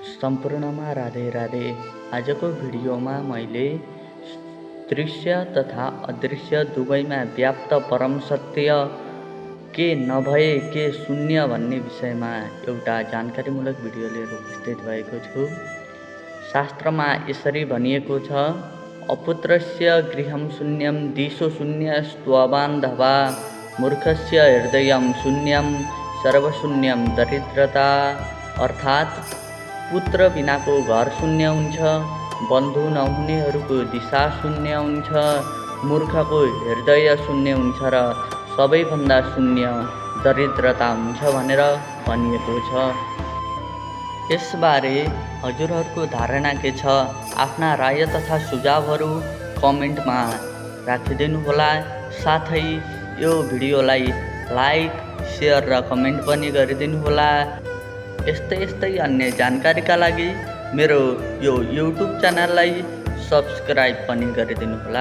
सम्पूर्णमा राधे राधे। आजको भिडियोमा मैले दृश्य तथा अदृश्य दुवैमा व्याप्त परम सत्य के नभए के शून्य भन्ने विषयमा एउटा जानकारीमूलक भिडियो लिएर उपस्थित भएको छु। शास्त्रमा यसरी भनिएको छ, अपुत्रस्य गृहं शून्यं दिशो शून्यस्त्वबान्धवा मूर्खस्य हृदयं शून्यं सर्वशून्यं दरिद्रता। अर्थात् पुत्र बिनाको घर शून्य हुन्छ, बन्धु नहुनेहरूको दिशा शून्य हुन्छ, मूर्खको हृदय शून्य हुन्छ र सबैभन्दा शून्य दरिद्रता हुन्छ भनेर भनिएको छ। यसबारे हजुरहरूको धारणा के छ? आफ्ना राय तथा सुझावहरू कमेन्टमा राखिदिनुहोला। साथै यो भिडियोलाई लाइक, सेयर र कमेन्ट पनि गरिदिनुहोला। यस्तै अन्य जानकारीका लागि मेरो यो युट्युब च्यानललाई सब्स्क्राइब पनि गरिदिनुहोला।